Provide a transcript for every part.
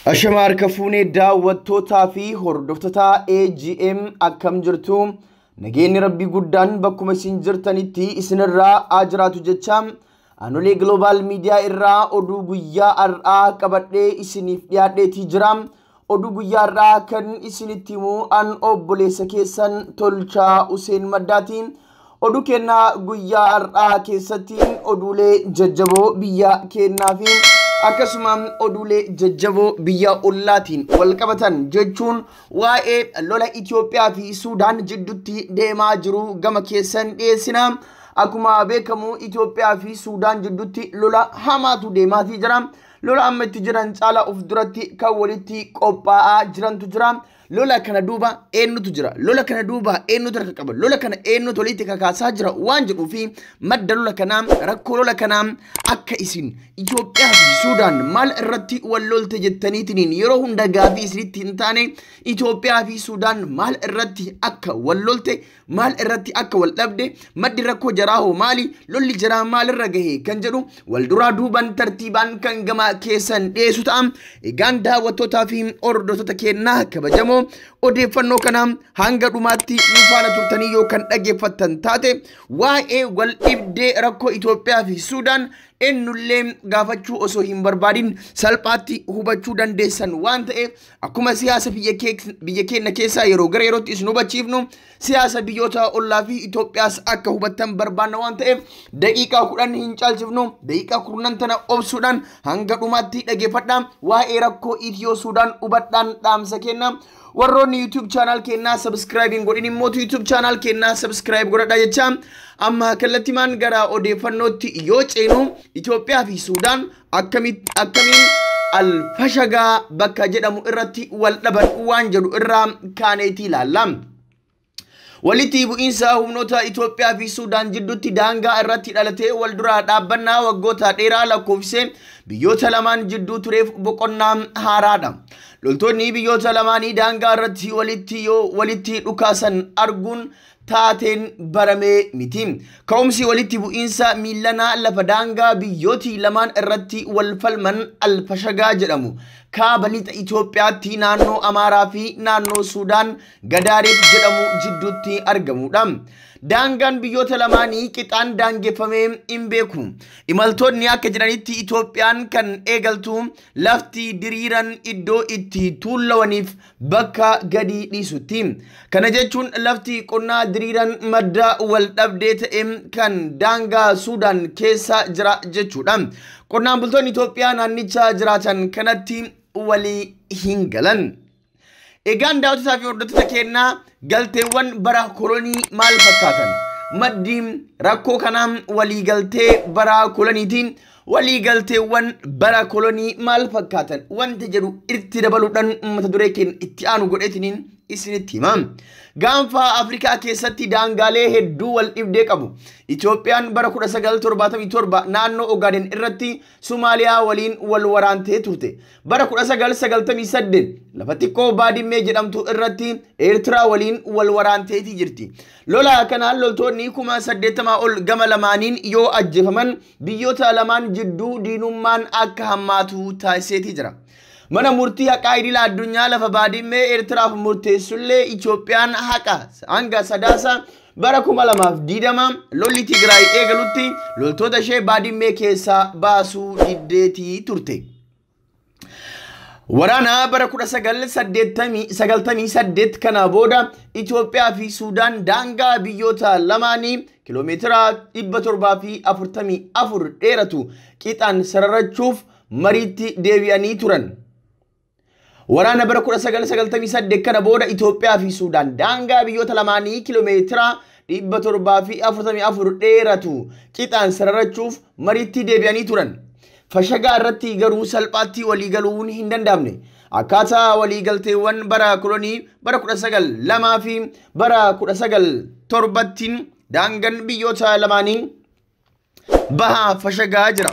Ashama harka fuunee daawwattootaa fi hordoftoota AGM akkam jirtu? Nageenyi Rabbii guddaan bakkuma isin jirtanitti isinirraa haa jiraatu jecha Aanolee Global Media irraa oduu guyyaa har'aa qabadhee isiniif dhiyaadheetii jira. Oduu guyyaa har'aa kan isinitti himu an obboleessa keessan Tolchaa Huseen Maddaatiin. Oduu kennaa guyyaa har'aa keessatti oduulee jajjaboo biyya kennaa fi akkasuma oduulee jajjaboo biyya ollaatiin wal qabatan jechuun waa'ee lola Itoophiyaa fi Suudaan jidduutti deemaa jiru gama keessan dhiyeessina. Akkuma beekamu Itoophiyaa fi Suudaan jidduutti lola hamaatu deemaatii jira. Lola amma itti jiran caala of duratti kan walitti qophaa'aa jirantu jira. Lola kana duuba eenyutu jira? Lola kana duuba eenyutu harka qaba? Lola kana eenyutu walitti kakaasaa jira? Waan jedhuu fi madda lola kanaa, rakkoo lola kanaa akka isin Itoophiyaa fi Suudaan maal irratti wal lolte jettaniitiin yeroo hunda gaafii isinitti hin taane, Itoophiyaa fi Suudaan maal irratti akka wal lolte, maal irratti akka wal dhabde, maddi rakkoo jaraa hoo maali, lolli jaraa maalirra gahe kan jedhu wal duraa duuban tartiibaan kan gama keessan dhiyeessu ta'a. Egaan daawwattootaa fi hordoftoota kennaa kabajamoo, odeeffannoo kana hanga dhumaatti nu faana turtanii yoo kan dhaggeeffattan taate, waa'ee wal dhibdee rakkoo Itoophiyaa fi Suudaan eenyullee gaafachuu osoo hin barbaadin salphaatti hubachuu dandeessan waan ta'eef, akkuma siyaasa biyya keenya keessaa yeroo gara yerootti isin hubachiifnu, siyaasa biyyoota ollaa fi Itoophiyaas akka hubattan barbaanna waan ta'eef, daqiiqaa 10 hin caalchifnu, daqiiqaa 10 tana obsuudhaan hanga dhumaatti dhaggeeffadhaa, waa'ee rakkoo Itiyoo Suudaan hubadhaan dhaamsa kenna. Warroonni YouTube channel kennaa subscribe hin godhin immoo YouTube channel kennaa subscribe godhadhaa jecha, amma kallattimaan gara odeeffannootti yoo ceenu, Itoophiyaa fi Suudaan akkamiin Alfashagaa bakka jedhamu irratti wal dhaban waan jedhu irraa kaaneetii ilaalla. Walitti bu'iinsa humnoota Itoophiyaa fi Suudaan jidduutti daangaa irratti dhalatee wal duraa dhaabbannaa waggoota dheeraa lakkoofsee biyyoota lamaan jidduu tureef boqonnaa haaraadha. Loltoonni biyyoota lamaanii daangaa irratti walitti yoo walitti dhukaasan arguun taateen baramee miti. Ka'umsi walitti bu'iinsa miillanaa lafa daangaa biyyooti lamaan irratti wal falman Alfashagaa jedhamu. Kaaba lixa Itoophiyaatti naannoo Amaaraa fi naannoo Suudaan Gadaareef jedhamu jidduutti argamudha. Daangaan biyyoota lamaanii qixaan daangeffamee hin beeku. Imaltoonni akka jedhanitti Itoophiyaan kan eegaltu lafti diriiran iddoo itti tuullawaniif bakka gadi dhiisutti. Kana jechuun lafti qonnaa diriiran madda wal dhabdee ta'e kan daangaa Suudaan keessa jira jechuudha. Qonnaan bultoonni Itoophiyaa naannicha jiraatan kanatti walii hin galan. Egaan daawwattoota fi hordoftoota kennaa, galteewwan bara kolonii maal fakkaatan? Maddi rakkoo kanaa waliigaltee bara koloniitiin, waliigalteewwan bara kolonii maal fakkaatan? Wanta jedhu itti dabaluudhaan mata duree keenya itti aanu godheetiniin isinitti hima. Gaanfa Afrikaa keessatti daangaalee hedduu wal dhibdee qabu. Itoophiyaan bara 1977 naannoo Ogaaden irratti Somaaliyaa waliin wal waraantee turte. Bara 1998 lafa xiqqoo Baadimmee jedhamtu irratti Eertiraa waliin wal waraanteetii jirti. Lola kanaan loltoonni 80,000 ol gama lamaaniin yoo ajjeefaman, biyyoota lamaan jidduu diinummaan akka hammaatu taasiseetii jira. Mana murtii haqaa idila addunyaa lafa Baadimmee Eertiraaf murteessullee, Itoophiyaan haqa hanga Sadaasa bara 2020 lolli Tigraay eegalutti loltoota ishee Baadimmee keessaa baasuu diddeetii turte. Waraana bara 1998 kana booda Itoophiyaa fi Suudaan daangaa biyyoota lamaanii kiloomeetira 744 dheeratu qixaan sararachuuf mariitti deebi'anii turan. Waraana bara 1998 kana booda Itoophiyaa fi Suudaan daangaa biyyoota lamaanii kiloomeetira 744 dheeratu qixaan sararachuuf mariitti deebi'anii turan. Fashagaa irratti garuu salphaatti waliigaluun hin danda'amne. Akkaataa waliigalteewwan bara kolonii bara 1902 fi bara 1907tti daangaan biyyoota lamaanii baha Fashagaa jira.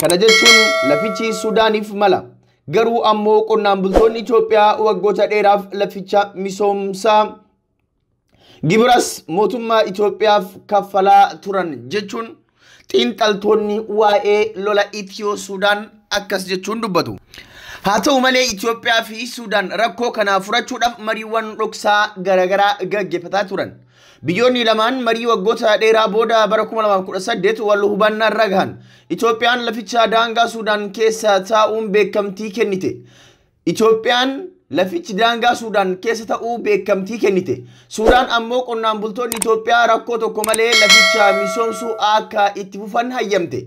Kana jechuun lafichi Suudaaniif mala. Garuu ammoo qonnaan bultoonni Itoophiyaa waggoota dheeraaf laficha misoomsaa, gibiras mootummaa Itoophiyaaf kaffalaa turan jechuun xiinxaltoonni waa'ee lola Itiyoo Suudaan akkas jechuun dubbatu. Haa ta'u malee Itoophiyaa fi Suudaan rakkoo kana furachuudhaaf mariiwwan dhoksaa garaagaraa gaggeeffataa turan. Biyyoonni lamaan marii waggoota dheeraa booda bara 2018 wal hubannaa irra gahan. Itoophiyaan laficha daangaa Suudaan keessa taa'uun beekamtii kennite. Itoophiyaan lafichi daangaa Suudaan keessa ta'uu beekamtii kennite. Suudaan ammoo qonnaan bultoonni Itoophiyaa rakkoo tokko malee laficha misoomsuu akka itti fufan hayyamte.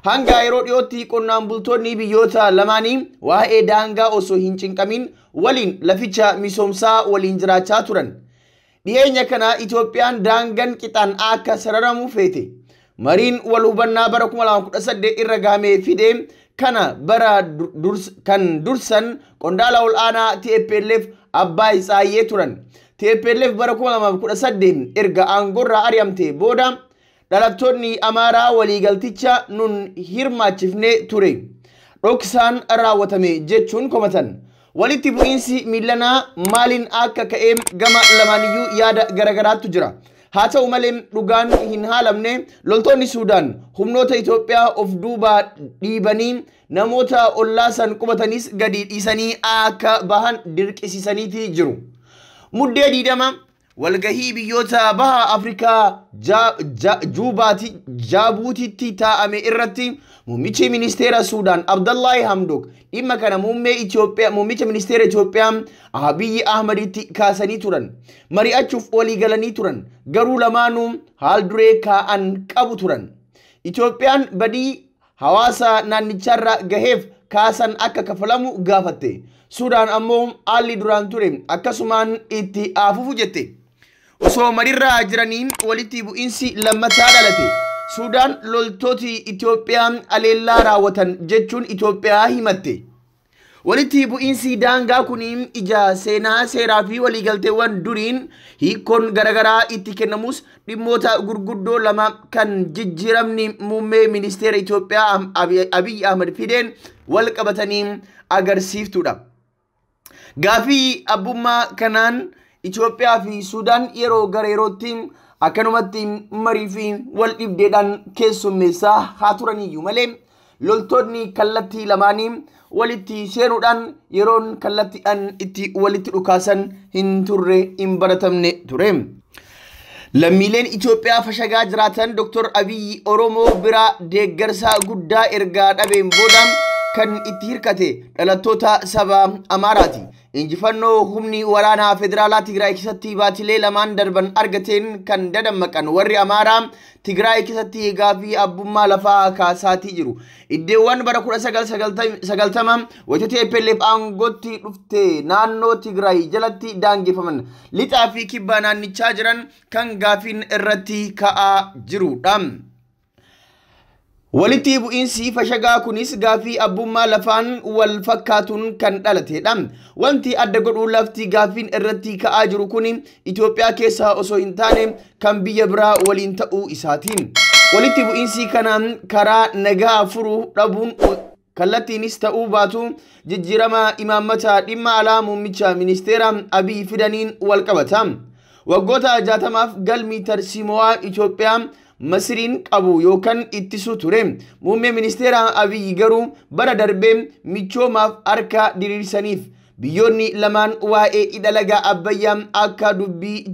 Hanga yeroo dhiyootti qonnaan bultoonni biyyoota lamaanii waa'ee daangaa osoo hin cinqamin waliin laficha misoomsaa waliin jiraachaa turan. Dhiyeenya kana Itoophiyaan daangaan qixaan akka sararamu feete. Mariin wal hubannaa bara 2018 irra gahamee fide kana bara kan dursan qondaala ol'aanaa TPLF Abbaay Tsaayyee turan. TPLF bara 2018 erga aangoorraa ari'amte booda dhalattoonni Amaaraa waliigalticha nun hirmaachifne ture. Dhoksaan raawwatame jechuun komatan. Walitti bu'iinsi miilanaa maaliin akka ka'e gama lamaaniyyuu yaada garagaraatu jira. Haa ta'u malee dhugaan hin haalamne loltoonni Suudaan humnoota Itoophiyaa of duubaa dhiibanii namoota ollaa san qubatanis gadi dhiisanii akka bahan dirqisiisaniiti jiru. Muddee 20 walgahii biyyoota baha Afrikaa Jaabuutitti taa'ame irratti muummichi ministeera Suudaan Abdallahi Hamdok dhimma kana muummicha ministeera Itoophiyaa Abiyyi Ahmaditti kaasanii turan. Mari'achuuf walii galanii turan. Garuu lamaanuu haal duree kaa'an qabu turan. Itoophiyaan badii hawaasa naannicharra gaheef kaasan akka kafalamu gaafatte. Suudaan ammoo haalli duraan ture akkasumaan itti afufu jette. Osoo marirraa jiraniin walitti bu'iinsi lammataa dhalate. Suudaan loltooti Itoophiyaa aleellaa raawwatan jechuun Itoophiyaa himatte. Walitti bu'iinsi daangaa kun ija seenaa seeraa fi waliigalteewwan duriin hiikkoon garaagaraa itti kennamus dhimmoota gurguddoo lama kan jijjiiramni muummee ministeera Itoophiyaa Abiyyi Ahmad fideen wal qabatanii agarsiiftudha. Gaafii abbummaa kanaan Itoophiyaa fi Suudaan yeroo gara yerootti akkanumatti marii fi wal dhibdeedhaan keessummeessaa haa turaniyyuu malee loltoonni kallattii lamaanii walitti seenuudhaan yeroon kallattiidhaan itti walitti dhukaasan hin turre hin baratamne ture. Lammiileen Itoophiyaa fashagaa jiraatan Dr. Abiyyi Oromoo biraa deeggarsa guddaa ergaa dhabeen booda kan itti hirkate dhalattoota saba Amaaraati. Injifannoo humni waraanaa federaalaa Tigraay keessatti baatilee lamaan darban argateen kan dadammaqan warri Amaaraa Tigraay keessatti gaafii abbummaa lafaa kaasaatii jiru. Iddoowwan bara 1990 wayita TPLF aangootti dhufte naannoo Tigraay jalatti daangeffaman lixaa fi kibba naannichaa jiran kan gaafiin irratti ka'aa jirudha. Walitti bu'iinsi fashagaa kunis gaafii abbummaa lafaan wal fakkaatuun kan dhalatedha. Wanti adda godhu lafti gaafiin irratti ka'aa jiru kun Itoophiyaa keessa osoo hin taane kan biyya biraa waliin ta'uu isaatiin. Walitti bu'iinsi kanaan karaa nagaa furuu dhabuun kallattiinis ta'uu baatu jijjiirama imaammata dhimma alaa muummicha ministeera Abiy fidaniin wal qabata. Waggoota 60f galmi tarsiimoo Itoophiyaa Masriin qabu yookaan ittisu ture. Muummee ministeera Abiyyi garuu bara darbee michoomaaf harka diriirsaniif biyyoonni lamaan waa'ee hidha laga Abbayyaa akka dubbii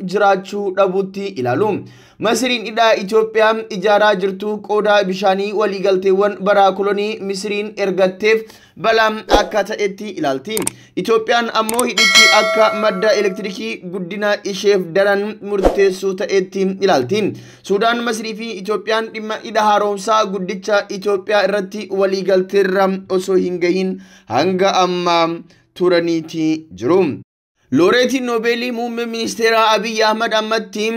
jiraachuu dhabuutti ilaalu. Masriin hidha Itoophiyaa ijaaraa jirtu qooda bishaanii waliigalteewwan bara kolonii Misriin ergatteef balaa akka ta'etti ilaalti. Itoophiyaan ammoo hidhichi akka madda elektirikii guddina isheef daran murteessuu ta'etti ilaalti. Suudaan, Masrii fi Itoophiyaan dhimma hidha haaromsaa guddicha Itoophiyaa irratti waliigalteerra osoo hin gahin hanga ammaa turaniiti jiru. Looreetiin Noobeelii muummee ministeera Abiyyi Ahmad ammatti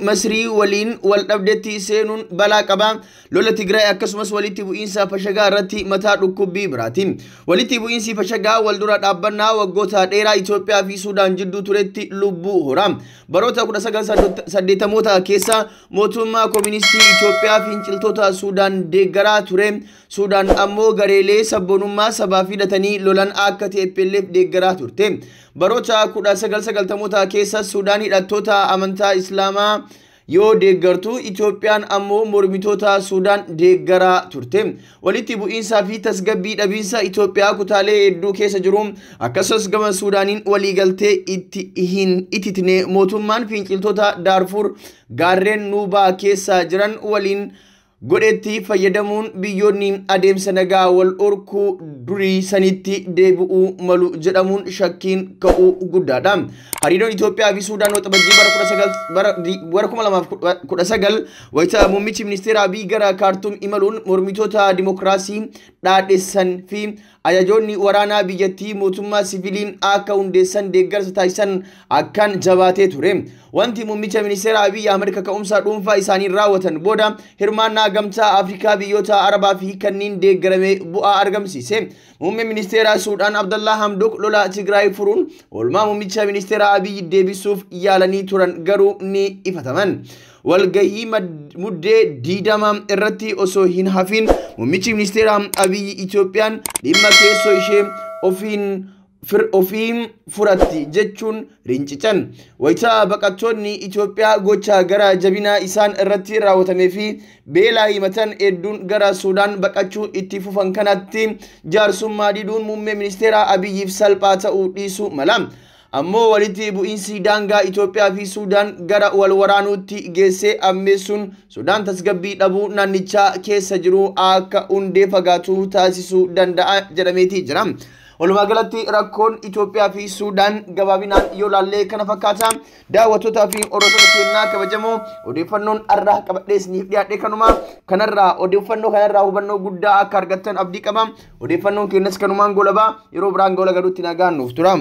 Masrii waliin wal dhabdeetti seenuun balaa qaba. Lola Tigraay akkasumas walitti bu'iinsa fashagaa irratti mataa dhukkubbii biraati. Walitti bu'iinsi fashagaa wal dura dhaabbannaa waggoota dheeraa Itoophiyaa fi Suudaan jidduu turetti lubbuu hora. Baroota 1980moota keessa mootummaa kooministii Itoophiyaa finciltoota Suudaan deeggaraa ture. Suudaan ammoo gareelee sabboonummaa sabaa fidatanii lolan akka TPLF deeggaraa turte. Baroota 1990moota keessa Suudaan hidhattoota amantaa Islaamaa yoo deeggartu, Itoophiyaan ammoo mormitoota Suudaan deeggaraa turte. Walitti bu'iinsaa fi tasgabbii dhabiinsa Itoophiyaa kutaalee hedduu keessa jiru, akkasumas gama Suudaaniin waliigaltee itti hin ititne mootummaan finciltoota Daarfur gaarreen Nuubaa keessa jiran waliin godhetti fayyadamuun, biyyoonni adeemsa nagaa wal dhorkuu durii sanitti deebi'uu malu jedhamuun shakkiin ka'uu guddaadha. Hariiroon Itoophiyaa fi Suudaan Waxabajjii bara 2019 wayita muummichi ministeera Abiy gara Kaartuum imaluun mormitoota dimokiraasii dhaadheessan fi ajajoonni waraanaa biyyattii mootummaa siviilii akka hundeessan deeggarsa taasisan akkaan jabaatee ture. Wanti muummicha ministeera Abiy Ahmed kaka'umsa dhuunfaa isaaniin raawwatan booda hirmaannaa Gamtaa Afrikaa, biyyoota Arabaa fi kanneen deeggarame bu'aa argamsiise. Muummee ministeera Suudaan Abdallaa Hamdok lola Tigraay furuun oolmaa muummicha ministeera Abiy deebisuuf yaalanii turan, garuu ni ifataman. Walgahii Muddee 20 irratti osoo hin hafin muummichi ministeera Abiy Itoophiyaan dhimma keessoo ishee ofiin furatti jechuun rincican. Wayita baqattoonni Itoophiyaa gocha gara jabinaa isaan irratti raawwatamee fi beelaa himatan hedduun gara Suudaan baqachuu itti fufan kanatti, jaarsummaa diduun muummee ministeera Abiyyiif salphaa ta'uu dhiisuu mala. Ammoo walitti bu'iinsi daangaa Itoophiyaa fi Suudaan gara wal waraanuutti geessee ammeessuun Sudaan tasgabbii dhabuu naannichaa keessa jiru akka hundee fagaatu taasisuu danda'a jedhameetii jira. Walumaa galatti rakkoon Itoophiyaa fi Suudaan gabaabinaan yoo laallee kana fakkaata. Daawwattootaa fi hordoftoota keenyaa kabajamoo, odeeffannoon har'a qabadhee isiniif dhiyaadhe kanuma. Kanarraa odeeffannoo kanarraa hubannoo guddaa akka argattan abdii qaba. Odeeffannoon keenyas kanumaan golabaa, yeroo biraan gola galuutti nagaan nuuf tura.